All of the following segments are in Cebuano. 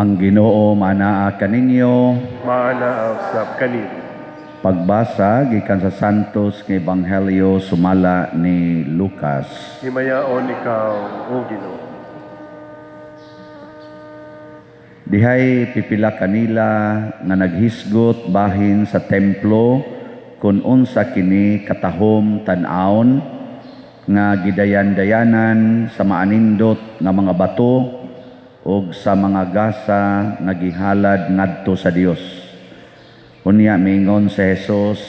Ang Ginoo maanaa kaninyo. Maanaa usab kanimo. Pagbasa gikan sa Santos nga Ebanghelyo sumala ni Lucas. Himayaon ikaw, O Ginoo. Dihay pipila kanila nga naghisgot bahin sa templo kun unsa kini katahom tan-awon nga gidayan-dayanan sa maanindot nga mga bato ug sa mga gasa nga gihalad ngadto sa Dios. Unya miingon si Jesus,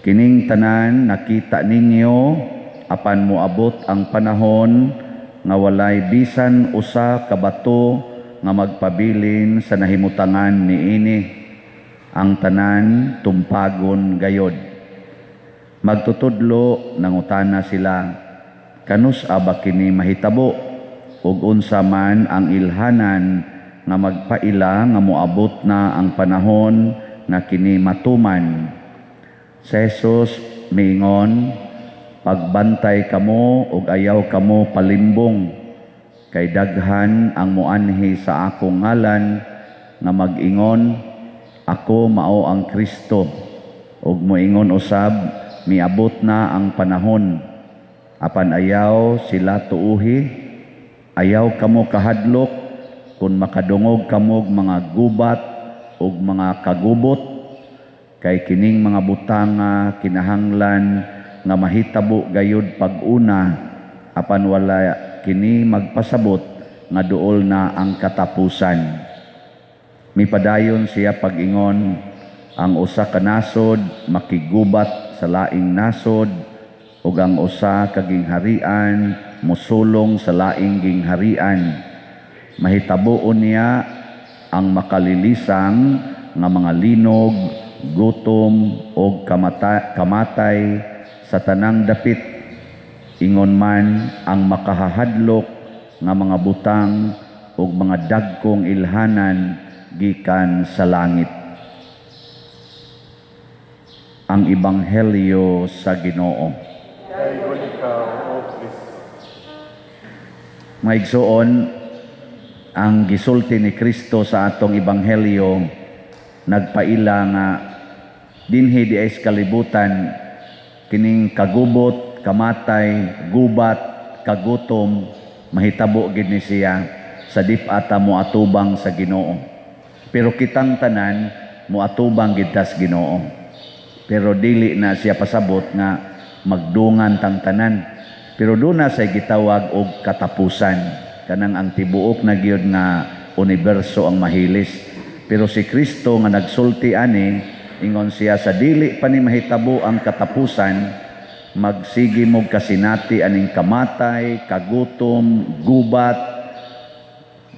"Kining tanan nakita ninyo, apan moabot ang panahon nga walay bisan usa ka bato nga magpabilin sa nahimutangan niini. Ang tanan tumpagon gayod." Magtutudlo, nangutana sila, "Kanus-a ba kini mahitabo, ug unsa man ang ilhanan nga magpaila nga moabot na ang panahon nga kini matuman?" Si Jesus miingon, "Pagbantay kamo ug ayaw kamo palimbong, kay daghan ang moanhi sa akong ngalan nga mag-ingon, 'Ako mao ang Kristo,' ug moingon usab, 'Miabot na ang panahon.' Apan ayaw sila tuuhi. Ayaw kamo kahadlok kung makadungog kamo og mga gubat ug mga kagubot, kay kining mga butanga kinahanglan nga mahitabo gayud pag-una, apan wala kini magpasabot nga duol na ang katapusan." Mipadayon siya pag-ingon, "Ang usa ka nasod makigubat sa laing nasod, ug ang usa ka gingharian mosulong sa laing gingharian. Mahitaboon niya ang makalilisang nga mga linog, gutom ug kamatay sa tanang dapit. Ingon man ang makahahadlok nga mga butang ug mga dagkong ilhanan gikan sa langit." Ang Ebanghelyo sa Ginoo. Dayon ikaw, O Kristo. Mga igsoon, ang gisulti ni Kristo sa atong Ebanghelyo nagpaila nga dinhi di ay sa kalibutan kining kagubot, kamatay, gubat, kagutom mahitabo gid ni siya sa dip-ata moatubang sa Ginoo. Pero kitang tanan moatubang gid tas Ginoo. Pero dili na siya pasabot nga magdungan tang tanan. Pero doon na sa gitawag og katapusan, kanang ang tibuok na gyud nga universo ang mahilis. Pero si Kristo nga nagsulti ani, ingon siya sa dili pa ni mahitabo ang katapusan, magsige mo kasinati aning kamatay, kagutom, gubat,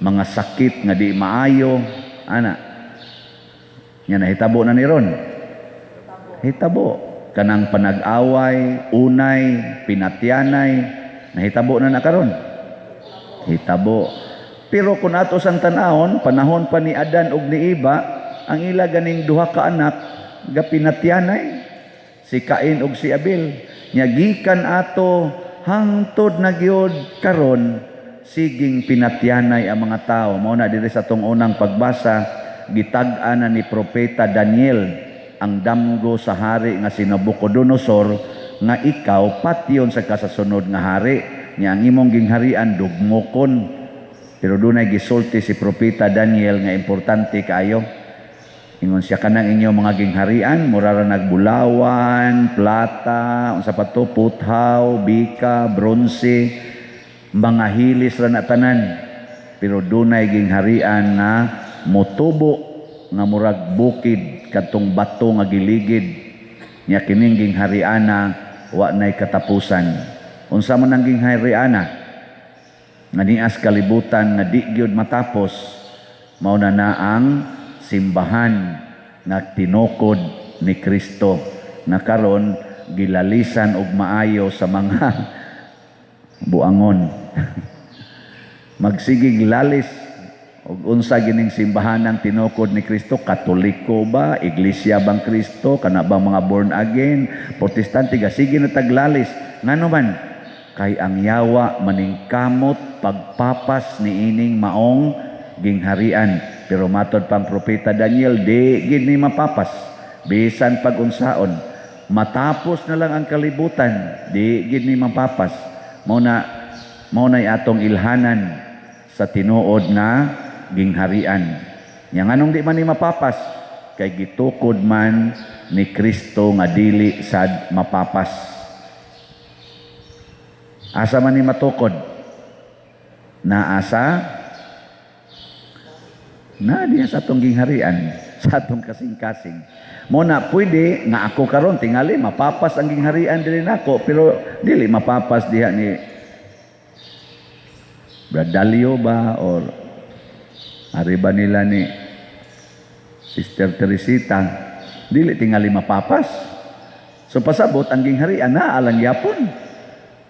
mga sakit nga di maayo, ana. Nya nahitabo na ni ron. Hitabo kanang panag-away, unay, pinatyanay, nahitabo na na karon. Hitabo. Pero kung ato sang tan-awon, panahon pa ni Adan ug ni Eva, ang ila ganing duha ka anak gapinatyanay, si Cain ug si Abel. Nya gikan ato hangtod na gyud karon siging pinatyanay ang mga tao. Mao na diri sa atong unang pagbasa, gitag-an na ni propeta Daniel ang damgo sa hari nga si Nabucodonosor nga ikaw patyon sa kasasunod nga hari, nya ang imong gingharian dugmokon. Pero dunay gisulti si propeta Daniel nga importante kaayo. Ingon siya, kanang inyo mga gingharian mura ra nagbulawan, plata, unsa pa to, puthaw, bika, bronse, mga hilis ra na tanan. Pero dunay gingharian nga motubo nga murag bukid, kadtong bato nga giligid. Nya kining ginghariana wa nay katapusan. Unsa man ang ginghariana nga nias kalibutan nga di gyud matapos? Mao na na ang simbahan nga tinukod ni Kristo nga karon gilalisan og maayo sa mga buangon. Magsigig lalis og unsa gining simbahan ang tinukod ni Kristo, Katoliko ba, Iglesia bang Kristo, kana bang mga born again, Protestante, sige na taglalis. Ngano man? Kay ang yawa maningkamot pagpapas niining maong gingharian. Pero matod pang propeta Daniel, di gid ni mapapas. Bisan pag-unsaon, matapos na lang ang kalibutan, di gid ni mapapas. Mao na atong ilhanan sa tinuod nga gingharian. Nya nganong di man ni mapapas? Kay gitukod man ni Kristo nga dili sad mapapas. Asa man ni matukod? Naasa na diya sa atong gingharian, sa atong kasing-kasing. Mo na pwede nga ako karon tingali mapapas ang gingharian dili nako, pero dili mapapas diha ni Bradalio ba or ari ba nila ni Sister Teresita, dili tingali mapapas. So pasabot ang gingharian na alang yapon.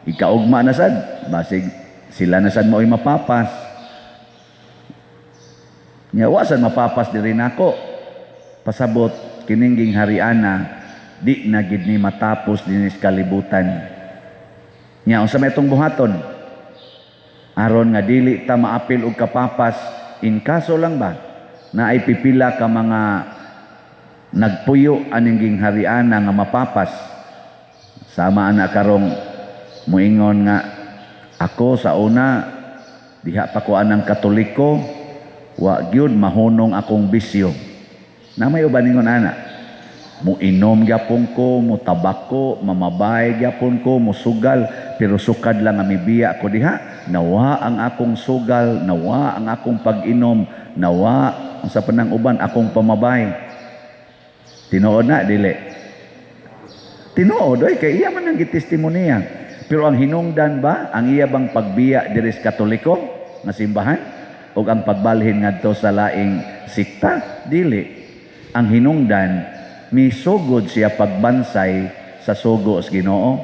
Ikaugma na sad, basig sila na sad mao'y mapapas. Nya wa sad mapapas diri nako. Pasabot kining ginghariana di na gid ni matapos dinhi sa kalibutan. Nya unsa may itong buhaton? Aron nga dili ta maapil og kapapas, in kaso lang ba na ay pipila ka mga nagpuyo aning ginghariana nga mapapas. Sama ana karong muingon nga ako sa una diha pa ko anang Katoliko, wa gyud mahunong akong bisyo. Na may uban ningon ana. Muinom gyapon ko, mutabako, mamabay gyapon ko, musugal, pero sukad lang nga mibiya ko diha, nawa ang akong sugal, nawa ang akong pag-inom, nawa ang sa panang uban akong pamabay. Tinuod na dili? Tinuod oy, kay iya man ang gitestimonya. Pero ang hinungdan ba, ang iya bang pagbiya diri sa Katoliko nga simbahan ug ang pagbalhin ngadto sa laing sikta? Dili. Ang hinungdan, misugod siya pagbansay sa sugo sa Ginoo.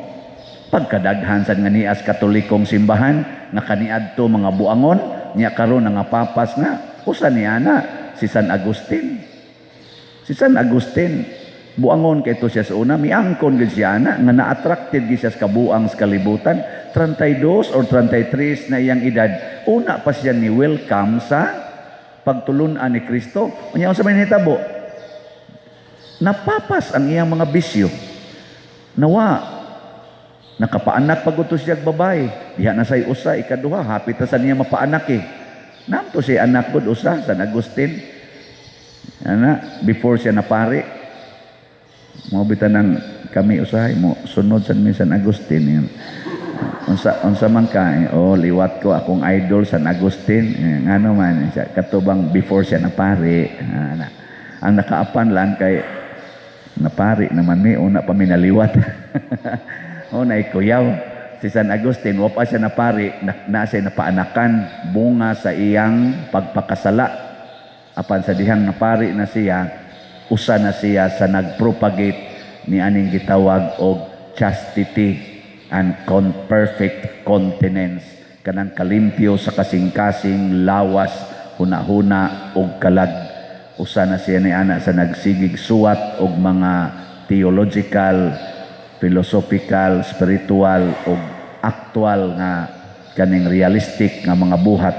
Pagkadaghan sad nga nias Katolikong simbahan nga kaniadto mga buangon, nya karon nga papas na usa ni ana si San Agustin. Si San Agustin buangon kay to siya sa una, miangkon gid siya ana nga na-attracted gid siya sa kabuang sa kalibutan. 32 or 33 na iyang edad, una pa siya ni welcome sa pagtulun-an ni Kristo. Unya unsa may nahitabo? Napapas ang iyang mga bisyo. Nawa nakapaanak pag utos siya babae. Diha na say usa, ikaduha, hapit na sa niya mapaanak eh. Namto siya anak gud usa, San Agustin. Ana, before siya napari. Mo bitan ng kami usahay mo sunod sa mi San Agustin yan. Unsa man ka eh, oh, liwat ko akong idol San Agustin. Eh, ngano man siya katubang before siya napari. Ana. Ang nakaapan lang kay napari naman mi, una pa mi naliwat. Oh, naikuyaw. Si San Agustin, wa pa siya napari, na siya napaanakan bunga sa iyang pagpakasala. Apan sa dihang napari na siya, usa na siya sa nagpropagate ni aning gitawag og chastity and perfect continence, kanang kalimpyo sa kasing-kasing, lawas, hunahuna ug kalag. Usa na siya ni ana sa nagsigig suwat og mga theological, philosophical, spiritual ug actual nga kaning realistic nga mga buhat.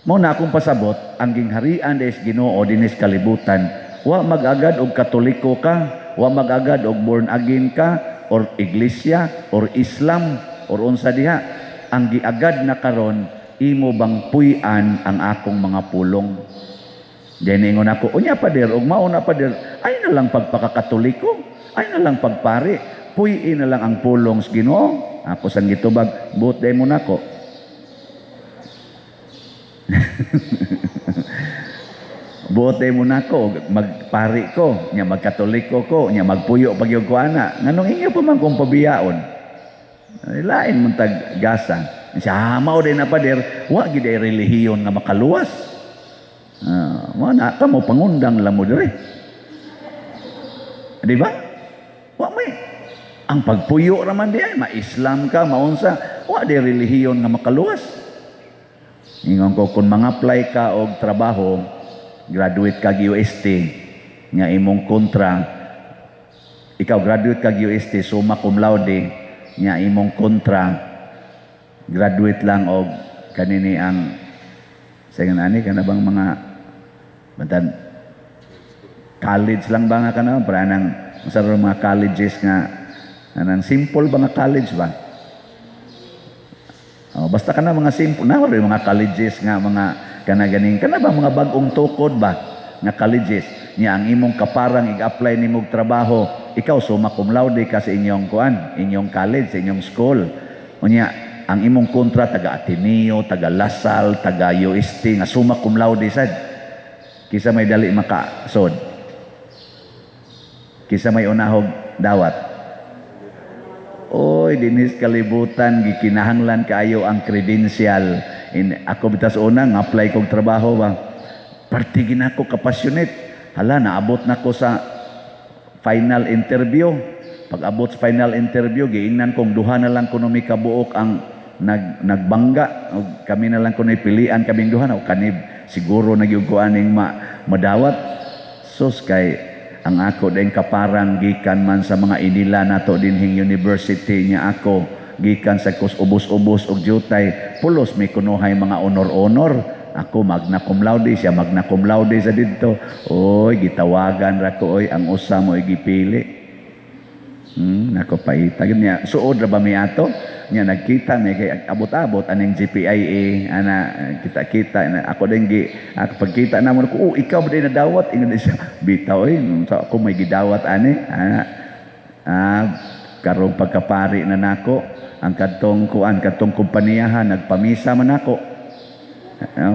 Mo na akong pasabot, ang gingharian des Ginoo dinis kalibutan, wa mag-agad og Katoliko ka, wa mag-agad og born again ka, or iglesia, or Islam, or unsa diha. Ang giagad na karon, imo bang puy-an ang akong mga pulong. Diyan ingon ako, unya pader, ug mao na pader, ay na lang pagpakakatoliko, ay na lang pagpari, puy na lang ang pulong sa Ginoo. Ako sang gitubag, buot day mo nako. Buot day mo nako, magpari ko, nya magkatoliko ko, nya magpuyo pag ko ana. Nganong inyo pa man kong pabiyaon? Ay, lain mong taggasa. Siya, mao day na pader, wa gid ay relihiyon nga makaluwas. Mo na ka mo pangundang lang mo diri. Di ba? Wa may ang pagpuyo raman di ay ma-Islam ka, maunsa, wa di relihiyon nga makaluwas. Ingon ko kung mga-apply ka og trabaho, graduate ka UST, nga imong kontra, ikaw graduate ka UST, summa cum laude, nga imong kontra, graduate lang og kanini ang sa ani kana bang mga Bantag college lang ba nga kana, para nang sa mga colleges nga anang simple ba nga college ba? Oh, basta kana mga simple na mga colleges nga mga kana ganing kana ba mga bag-ong tukod ba nga colleges niya. Ang imong kaparang ig-apply nimo og trabaho, ikaw summa cum laude ka sa inyong kuan, inyong college, sa inyong school. Unya ang imong kontra taga Ateneo, taga La Salle, taga UST nga summa cum laude sad. Kinsa may dali makasod? Kinsa may unahog dawat? Oy, dinhis kalibutan gikinahanglan kaayo ang credential. Ako bitas una nga apply kog trabaho ba. Parte ginako ka-passionate. Hala, naabot na ko sa final interview. Pag abot sa final interview, giingnan kong duha na lang kuno mi kabuok ang nagbangga. Og kami na lang kuno pilian kaming duha na kanib siguro nagyug ko aning madawat. Sus, kay ang ako din kaparang gikan man sa mga inila nato dinhing university niya, ako gikan sa kus ubos-ubos og jutay. Pulos may kunuhay mga honor-honor. Ako magna cum laude, siya magna cum laude sa didto. Oy, gitawagan ra ko, oy, ang usa mo gipili. Nako, paita gyud niya. Suod ra ba mi ato? Nya nagkita mi kay abot-abot aning GPIA ana, kita-kita na ako din gi ako pagkita namo ko, "Oh, ikaw ba din nadawat?" Ingon siya, "Bitaw oy, sa ako may gidawat ani ana." Ah, karong pagkapari na nako, ang kadtong kuan, kadtong kompaniyahan nagpamisa man ako.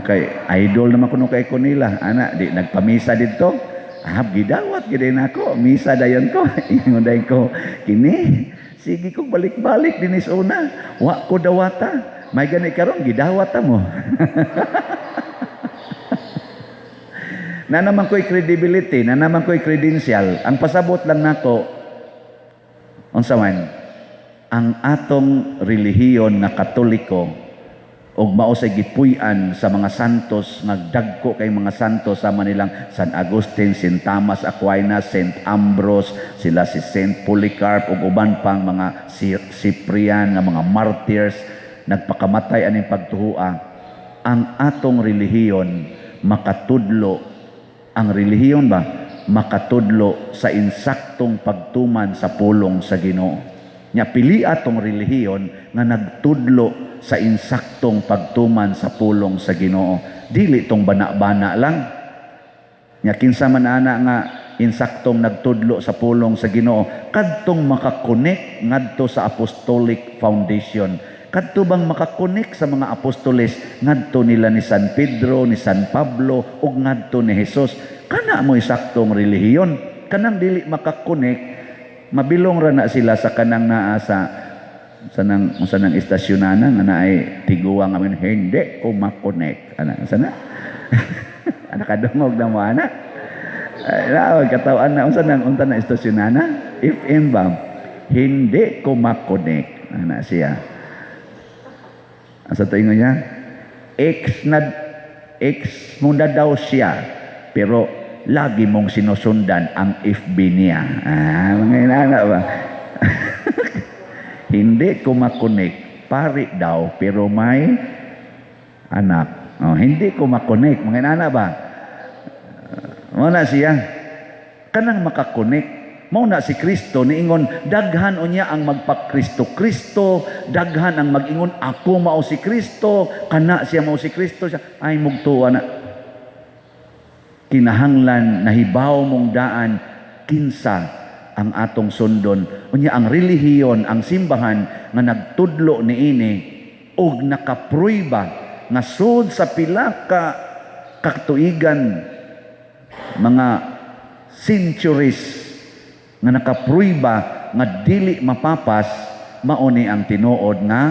Okay, idol naman kuno kay ko nila ana, di nagpamisa didto. Ah, gidawat gid nako, misa dayon ko. Ingon dayon ko, "Kini sige ko balik-balik dinis una. Wa ko dawata. May gani karon gidawat ta mo." Na naman ko'y credibility, na naman ko'y credential. Ang pasabot lang nako, unsa man, ang atong relihiyon nga Katoliko og mao sa gipuy-an sa mga santos, nagdagko kay mga santos sama nilang San Agustin, Saint Thomas Aquinas, Saint Ambrose, sila si Saint Polycarp ug uban pang mga Cyprian nga mga martyrs nagpakamatay aning pagtuhua. Ang atong relihiyon makatudlo, ang relihiyon ba makatudlo sa insaktong pagtuman sa pulong sa Ginoo. Nya pili atong relihiyon nga nagtudlo sa insaktong pagtuman sa pulong sa Ginoo. Dili tong bana-bana lang. Nya kinsa man ana nga insaktong nagtudlo sa pulong sa Ginoo, kadtong makakonek ngadto sa apostolic foundation. Kadto bang makakonek sa mga apostoles ngadto nila ni San Pedro, ni San Pablo ug ngadto ni Jesus. Kana mo saktong relihiyon. Kanang dili makakonek, mabilong ra na sila sa kanang naa sa nang unsa nang estasyonana nga naay tiguang amin, "Hindi ko makonek," ana sana. Ana, kadungog na mo ana. Ay, katawan na unsa nang unta na estasyonana FM ba, "Hindi ko makonek," ana siya. Asa to ingon niya, ex na ex mo na daw siya pero lagi mong sinusundan ang FB niya. Ah, mga inana ba? "Hindi ko makonek, pari daw pero may anak." Oh, "Hindi ko makonek," mga inana ba? Mao na siya. Kanang makakonek. Mao na si Kristo niingon, daghan unya ang magpa-Kristo Kristo, daghan ang mag-ingon, "Ako mao si Kristo," kana siya mao si Kristo siya. Ay, mugtuwa na. Kinahanglan nahibaw mong daan kinsa ang atong sundon. Unya ang relihiyon, ang simbahan nga nagtudlo niini og nakapruiba nga sud sa pila ka katuigan, mga centuries nga nakapruiba nga dili mapapas, mao ni ang tinuod nga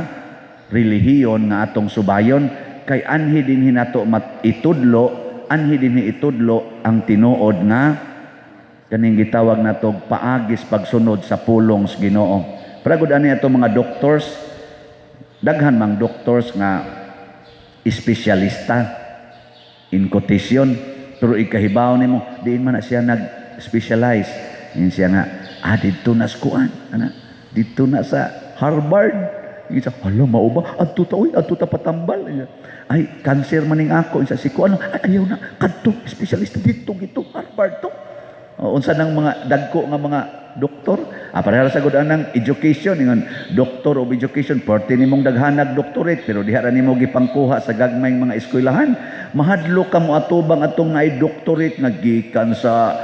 relihiyon nga atong subayon, kay anhi dinhi nato itudlo, anhi dinhi itudlo ang tinuod nga kaning gitawag nato paagis pagsunod sa pulong sa Ginoo. Pero gud ani ato mga doctors, daghan mang doctors nga espesyalista in quotation, pero ikahibaw nimo diin man na siya nag-specialize. Yun siya nga, ah, didto na sa kuan, ana, didto na sa Harvard. Isa, hala, mao ba? Adto ta, uy, adto ta patambal. Ay, cancer maning ako. Isa si ko, ano, ay, ayaw na, kadto, espesyalista dito, dito, Harvard to. O, unsa nang mga dagko nga mga doktor? Ah, pareha sa gud anang education, ingon doctor of education, parte nimong daghanag doctorate, pero diha ra nimo gipangkuha sa gagmayng mga eskwelahan. Mahadlok ka mo atubang atong naay doctorate nga gikan sa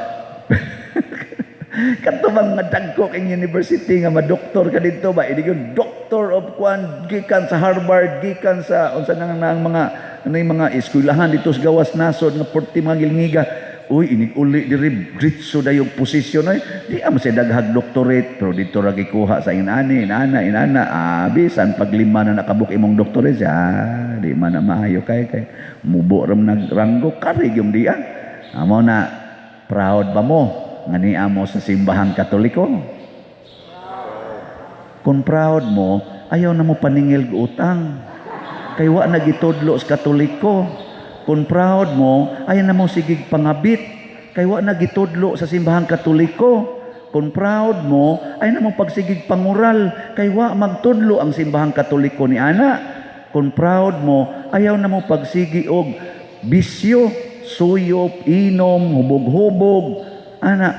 kato bang nga dagko kang university nga madoktor ka didto ba, ini yung doctor of kwan, gikan sa Harvard, gikan sa unsa nang nang mga ano yung mga eskwelahan dito sa gawas nasod nga porti mga gilngiga. Uy, inig uli diri, diretso dayong posisyon ay di ama sa daghag doctorate, pero dito ra gikuha sa inani, inana, inana. Ah, bisan pag lima na nakabuk imong doctorate, ah, di man na maayo kay kay mubo ra man nagranggo karig yung diya. Amo na, proud ba mo nga niya mo sa Simbahang Katoliko? Kung proud mo, ayaw na mo paningil og utang. Kay wa na gitudlo sa Katoliko. Kung proud mo, ayaw na mo sigig pangabit. Kay wa na gitudlo sa Simbahang Katoliko. Kung proud mo, ayaw na mo pagsigig pangural. Kay wa magtudlo ang Simbahang Katoliko ni ana. Kung proud mo, ayaw na mo pagsigi og bisyo, suyop, inom, hubog-hubog. Ana,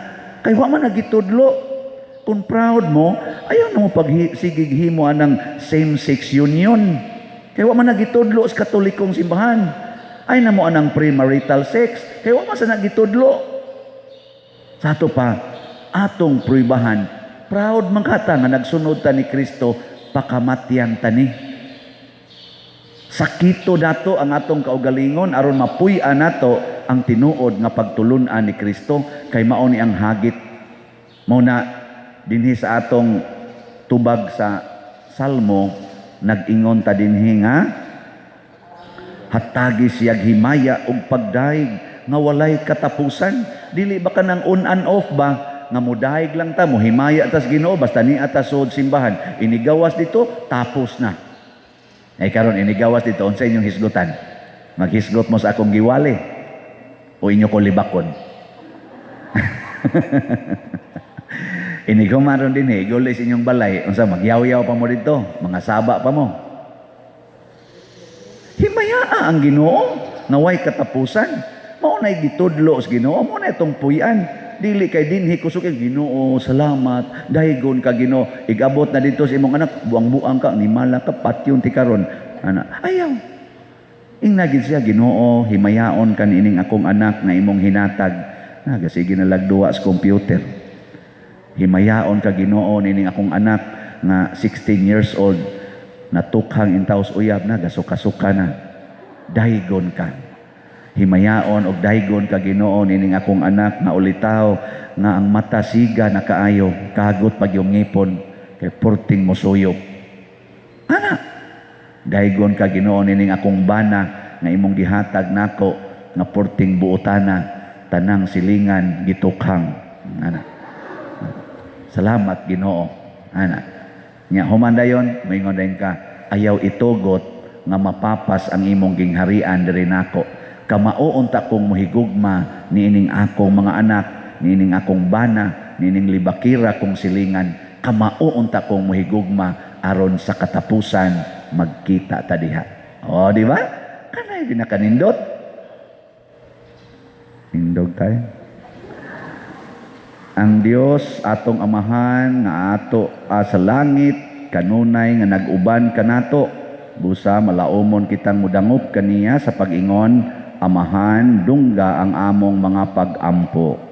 kay wa man nagitudlo. Kung proud mo, ayaw na mo pagsigig himo anang same-sex union. Kay wa man nagitudlo sa Katolikong simbahan. Ay na mo anang premarital sex. Kay wa man sa nagitudlo. Sa ato pa, atong pruibahan, proud man kata nga nagsunod ta ni Kristo, pakamatyan ta ni. Sakito dato ang atong kaugalingon aron mapuy-an nato ang tinuod nga pagtulun-an ni Kristo, kay mao ni ang hagit. Mao na dinhi sa atong tubag sa Salmo, nag-ingon ta dinhi nga hatagi siyag himaya ug pagdayeg nga walay katapusan. Dili ba kanang on and off ba nga mudayeg lang ta, mohimaya tas Ginoo basta ni ata sud simbahan, inigawas dito tapos na. Ay karon inigawas dito, unsa inyong hisgutan? Maghisgot mo sa akong giwali o inyo ko libakon? Inigumaron din eh, iguli sa inyong balay, unsa magyaw-yaw pa mo dito, mga saba pa mo. Himayaa ang Ginoo nga way katapusan. Mao nay gitudlo sa Ginoo, mao na itong puy-an. Dili kay dinhi kusog kay Ginoo, salamat, daygon ka Ginoo. Igabot na dito sa imong anak, buang-buang ka, nimala ka, patyon ti karon. Ana, ayaw. Ingna gid siya, Ginoo, himayaon ka niining akong anak nga imong hinatag. Nagasige na lagduwa sa computer. Himayaon ka Ginoo niining akong anak nga 16 years old, natukhang intaws uyab na, gasuka-suka na. Daygon ka. Himayaon og daygon ka Ginoo nining akong anak nga ulitaw nga ang mata siga na kaayo, kagot pag yung ngipon kay purting mosuyop. Ana, daygon ka Ginoo nining akong bana nga imong gihatag nako nga purting buotana, tanang silingan gitukhang. Ana, salamat Ginoo. Ana, nya human dayon moingon dayon ka, ayaw itugot nga mapapas ang imong gingharian diri nako. Kamao unta kong mohigugma niining akong mga anak, niining akong bana, niining libakira kong silingan. Kamao unta kong mohigugma aron sa katapusan magkita ta diha. O, di ba? Kanay ginakanindot. Nindog tayo. Ang Dios atong Amahan nga ato sa langit, kanunay nga nag-uban kanato, busa malaumon kitang mudangop kaniya sa pag-ingon, Amahan, dungga ang among mga pag-ampo.